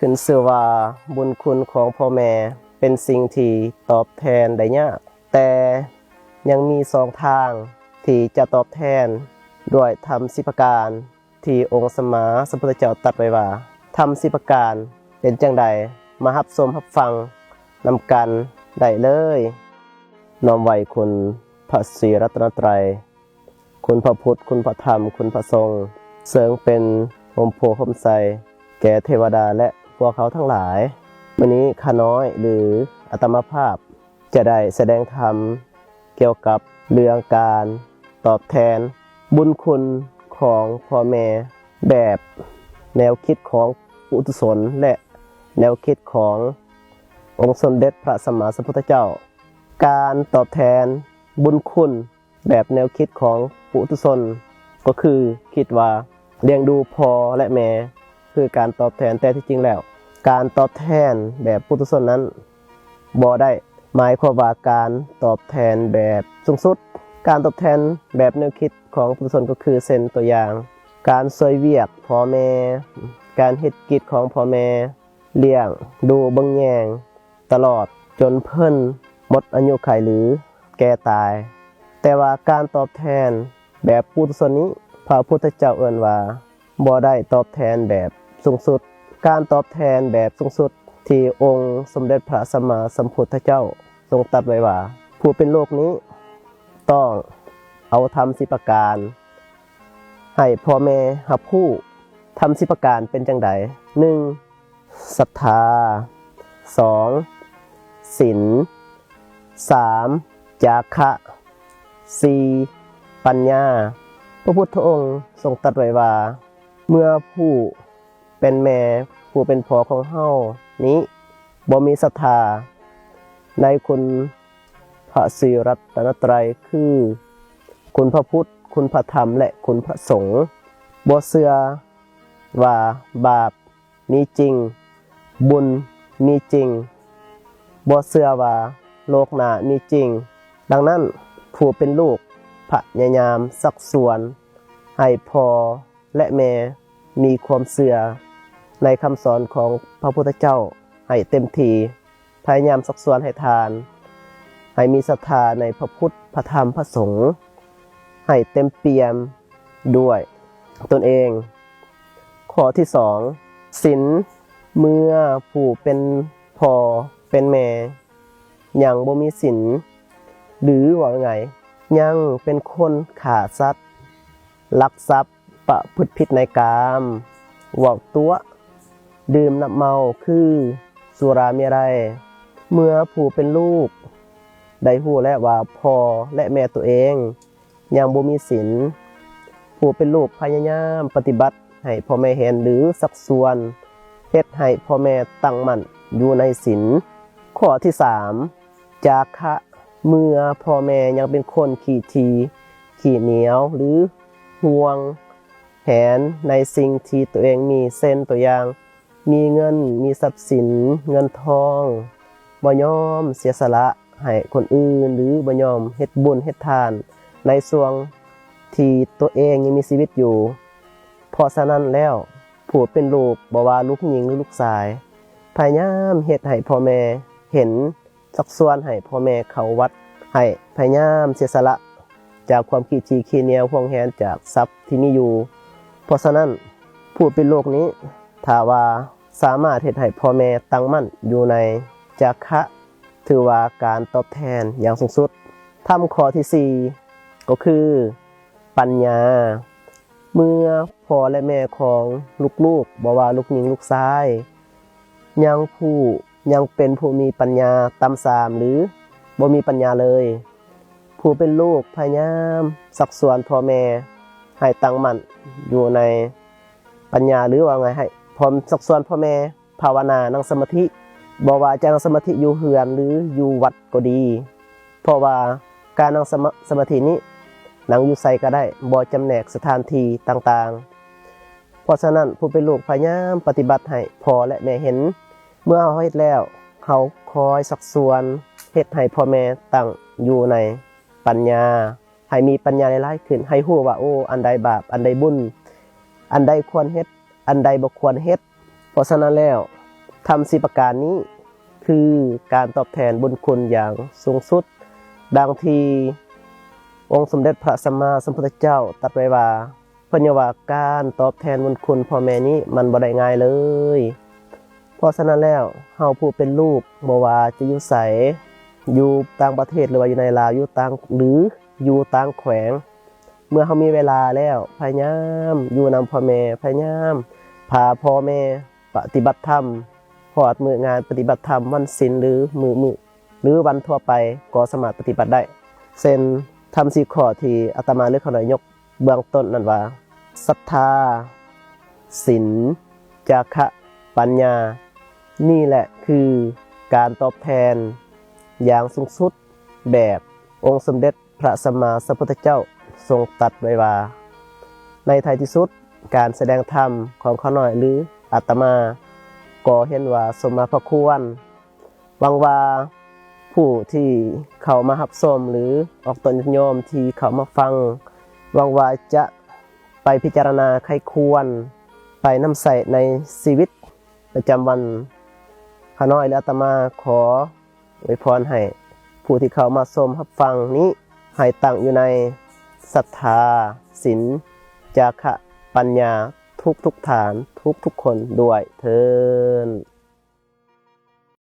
ຂຶ້ນຊື່ວ່າບຸນຄຸນຂອງພໍ່ແມ່ເປັນສິ່ງທີ່ຕອບແທນໄດ້ຍາກ, ແຕ່ຍັງມີສອງທາງທີ່ຈະຕອບແທນດ້ວຍທຳສິບປະການ ທີ່ອົງສຳມາສຳພຸດທະເຈົ້າຕັດໄວ້ວ່າ ທຳສິບປະການເປັນຈັ່ງໃດ? ມາຮັບຊົມຮັບຟັງນຳກັນໄດ້ເລີຍ. ນ້ອມໄຫວ້ຄຸນພະສີລັດຕະນະໄຕ, ຄຸນພະພຸດ, ຄຸນພະທຳ, ຄຸນພະສົງ, ເຊິ່ງເປັນຮົ່ມໂພຮົ່ມໄຊແກ່ເທວະດາ ແລະ ພວກເຮົາທັງຫຼາຍ. ມື້ນີ້ຂ້ານ້ອຍ ຫຼື ອາດຕະມາພາບ ຈະໄດ້ສະແດງທຳກ່ຽວກັບເລື່ອງການຕອບແທນບຸນຄຸນຂອງພໍ່ແມ່ ແບບແນວຄິດຂອງປຸຖຸຊົນ ແລະ ແນວຄິດຂອງອົງສົມເດັດພະສຳມາສຳພຸດທະເຈົ້າ. ການຕອບແທນບຸນຄຸນ ແບບແນວຄິດຂອງປຸຖຸຊົນ ກໍຄືຄິດວ່າລ້ຽງດູພໍ່ ແລະ ແມ່ ຄືການຕອບແທນ, ແຕ່ທີ່ຈິງແລ້ວ ການຕອບແທນແບບປຸຖຸຊົນນັ້ນ ບໍ່ໄດ້ໝາຍຄວາມວ່າການຕອບແທນແບບສູງສຸດ. ການຕອບແທນແບບແນວຄິດຂອງປຸຖຸຊົນ ກໍຄືເຊັ່ນຕົວຢ່າງ ການຊ່ວຍວຽກພໍ່ແມ່, ການເຮັດກິດຂອງພໍ່ແມ່, ລ້ຽງດູເບິ່ງແຍງ ຕະຫຼອດຈົນເພິ່ນໝົດອາຍຸໄຂ ຫຼື ແກ່ຕາຍ. ແຕ່ວ່າການຕອບແທນແບບປຸຖຸຊົນນີ້ ພະພຸດທະເຈົ້າເອີ້ນວ່າບໍ່ໄດ້ຕອບແທນແບບສູງສຸດ. ການຕອບແທນແບບສູງສຸດທີ່ອົງສົມເດັດພະສຳມາສຳພຸດທະເຈົ້າຊົງຕັດໄວ້ວ່າ ຜູ້ເປັນລູກນີ້ຕ້ອງເອົາທຳສິບປະການໃຫ້ພໍ່ແມ່ຮັບຮູ້. ທຳສິບປະການເປັນຈັ່ງໃດ? ໜຶ່ງ ສັດທາ, ສອງ ສິນ, ສາມ ຈາຄະ, ສີ່ ປັນຍາ. ພະພຸດທະອົງຊົງຕັດໄວ້ວ່າ ເມື່ອຜູ້ເປັນແມ່ ຜູ້ເປັນພໍ່ຂອງເຮົານີ້ບໍ່ມີສັດທາໃນຄຸນພະສີລັດຕະນະໄຕ ຄືຄຸນພະພຸດ, ຄຸນພະທຳ ແລະ ຄຸນພະສົງ, ບໍ່ເຊື່ອວ່າບາບ ມີຈິງ, ບຸນມີຈິງ, ບໍ່ເຊື່ອວ່າໂລກໜ້າມີຈິງ. ດັ່ງນັ້ນ, ຜູ້ເປັນລູກພະຍາຍາມຊັກຊວນໃຫ້ພໍ່ ແລະ ແມ່ມີຄວາມເຊື່ອໃນຄຳສອນຂອງພະພຸດທະເຈົ້າໃຫ້ເຕັມທີ່, ພະຍາຍາມຊັກຊວນໃຫ້ທ່ານໃຫ້ມີສັດທາໃນພະພຸດ, ພະທຳ, ພະສົງ ໃຫ້ເຕັມປ່ຽມດ້ວຍຕົນເອງ. ຂໍ້ທີສອງ ສິນ. ເມື່ອຜູ້ເປັນພໍ່ເປັນແມ່ຍັງບໍ່ມີສິນ ຫຼື ເວົ້າງ່າຍໆ ຍັງເປັນຄົນຂ້າສັດ, ລັກຊັບ, ປະພຶດຜິດໃນກາມ, ເວົ້າຕົວະ, ດື່ມນ້ຳເມົາ ຄືສຸລາເມໄຣ. ເມື່ອຜູ້ເປັນລູກໄດ້ຮູ້ແລ້ວວ່າພໍ່ ແລະ ແມ່ຕົວເອງຍັງບໍ່ມີສິນ, ຜູ້ເປັນລູກພະຍາຍາມປະຕິບັດໃຫ້ພໍ່ແມ່ເຫັນ ຫຼື ຊັກຊວນເຮັດໃຫ້ພໍ່ແມ່ຕັ້ງໝັ້ນຢູ່ໃນສິນ. ຂໍ້ທີສາມ ຈາຄະ. ເມື່ອພໍ່ແມ່ຍັງເປັນຄົນຂີ້ຖີ່ຂີ້ໜຽວ ຫຼື ຫວງແຫນໃນສິ່ງທີ່ຕົວເອງມີ, ເຊັ່ນ ຕົວຢ່າງ ມີເງິນ, ມີຊັບສິນເງິນທອງ, ບໍ່ຍອມເສຍສະຫຼະໃຫ້ຄົນອື່ນ ຫຼື ບໍ່ຍອມເຮັດບຸນເຮັດທານໃນຊ່ວງທີ່ຕົວເອງຍັງມີຊີວິດຢູ່. ເພາະສະນັ້ນແລ້ວ, ຜູ້ເປັນລູກ, ບໍ່ວ່າລູກຍິງ ຫຼື ລູກຊາຍ, ພະຍາຍາມເຮັດໃຫ້ພໍ່ແມ່ເຫັນ, ຊັກຊວນໃຫ້ພໍ່ແມ່ເຂົ້າວັດ, ໃຫ້ພະຍາຍາມເສຍສະຫຼະຈາກຄວາມຂີ້ຖີ່ຂີ້ໜຽວ, ຫວງແຫນຈາກຊັບທີ່ມີຢູ່. ເພາະສະນັ້ນ, ຜູ້ເປັນລູກນີ້ ຖ້າວ່າສາມາດເຮັດໃຫ້ພໍ່ແມ່ຕັ້ງໝັ້ນຢູ່ໃນຈາຄະ, ຖືວ່າການຕອບແທນຢ່າງສູງສຸດ. ທຳຂໍ້ທີສີ່ ກໍຄື ປັນຍາ. ເມື່ອພໍ່ ແລະ ແມ່ຂອງລູກໆ, ບໍ່ວ່າລູກຍິງ ລູກຊາຍ, ຍັງຜູ້, ຍັງເປັນຜູ້ມີປັນຍາຕ່ຳຊາມ ຫຼື ບໍ່ມີປັນຍາເລີຍ, ຜູ້ເປັນລູກພະຍາຍາມຊັກຊວນພໍ່ແມ່ໃຫ້ຕັ້ງໝັ້ນຢູ່ໃນປັນຍາ ຫຼື ເວົ້າງ່າຍໃຫ້ ພ້ອມຊັກຊວນພໍ່ແມ່ພາວະນາ, ນັ່ງສະມາທິ, ບໍ່ວ່າຈະນັ່ງສະມາທິຢູ່ເຮືອນ ຫຼື ຢູ່ວັດກໍດີ, ເພາະວ່າການນັ່ງສະມາ, ສະມາທິນີ້ ນັ່ງຢູ່ໃສກໍໄດ້, ບໍ່ຈຳແນກສະຖານທີ່ຕ່າງໆ. ເພາະສະນັ້ນ, ຜູ້ເປັນລູກພະຍາຍາມປະຕິບັດໃຫ້ພໍ່ ແລະ ແມ່ເຫັນ. ເມື່ອເຮົາເຮັດແລ້ວ, ເຮົາຄອຍຊັກຊວນເຮັດໃຫ້ພໍ່ແມ່ຕັ້ງຢູ່ໃນປັນຍາ, ໃຫ້ມີປັນຍາຫຼາຍໆຂຶ້ນ, ໃຫ້ຮູ້ວ່າ, ໂອ້, ອັນໃດບາບ, ອັນໃດບຸນ, ອັນໃດຄວນເຮັດ, ອັນໃດບໍ່ຄວນເຮັດ. ເພາະສະນັ້ນແລ້ວ, ທຳສີ່ປະການນີ້ ຄືການຕອບແທນບຸນຄຸນຢ່າງສູງສຸດ, ດັ່ງທີ່ອົງສົມເດັດພະສຳມາສຳພຸດທະເຈົ້າຕັດໄວ້ວ່າ, ເພິ່ນຍັງວ່າ ການຕອບແທນບຸນຄຸນພໍ່ແມ່ນີ້ມັນບໍ່ໄດ້ງ່າຍເລີຍ. ເພາະສະນັ້ນແລ້ວ, ເຮົາຜູ້ເປັນລູກ ບໍ່ວ່າຈະຢູ່ໃສ, ຢູ່ຕ່າງປະເທດ ຫຼືວ່າຢູ່ໃນລາວ, ຢູ່ຕ່າງ ຫຼືຢູ່ຕ່າງແຂວງ, ເມື່ອເຮົາມີເວລາແລ້ວ, ພະຍາຍາມຢູ່ນຳພໍ່ແມ່, ພະຍາຍາມພາພໍ່ແມ່ປະຕິບັດທຳ, ຮອດມື້ງານປະຕິບັດທຳ, ວັນສິນ ຫຼືມື້ ມື້ ຫຼືວັນທົ່ວໄປກໍສາມາດປະຕິບັດໄດ້. ເຊັ່ນ ທຳສີ່ຂໍ້ທີ່ອາດຕະມາ ຫຼື ຂ້ານ້ອຍຍົກເບື້ອງຕົ້ນນັ້ນວ່າ ສັດທາ, ສິນ, ຈາຄະ, ປັນຍາ. ນີ້ແຫຼະຄືການຕອບແທນຢ່າງສູງສຸດ ແບບອົງສົມເດັດພະສຳມາສຳພຸດທະເຈົ້າຊົງຕັດໄວ້ວ່າ. ໃນທ້າຍທີ່ສຸດ, ການສະແດງທຳຂອງຂ້ານ້ອຍ ຫຼື ອາດຕະມາ ກໍເຫັນວ່າສົມມາພະຄວນ. ຫວັງວ່າຜູ້ທີ່ເຂົ້າມາຮັບຊົມ ຫຼື ອອກຕົນຍາດໂຍມທີ່ເຂົ້າມາຟັງ, ຫວັງວ່າຈະໄປພິຈາລະນາໄຄຄວນ, ໄປນຳໃຊ້ໃນຊີວິດປະຈຳວັນ. ຂ້ານ້ອຍ ຫຼື ອາດຕະມາ ຂໍອວຍພອນໃຫ້ຜູ້ທີ່ເຂົ້າມາຊົມຮັບຟັງນີ້ ໃຫ້ຕັ້ງຢູ່ໃນສັດທາ, ສິນ, ຈາຄະ, ປັນຍາ ທຸກໆທ່ານ, ທຸກໆຄົນດ້ວຍເທີ້ນ.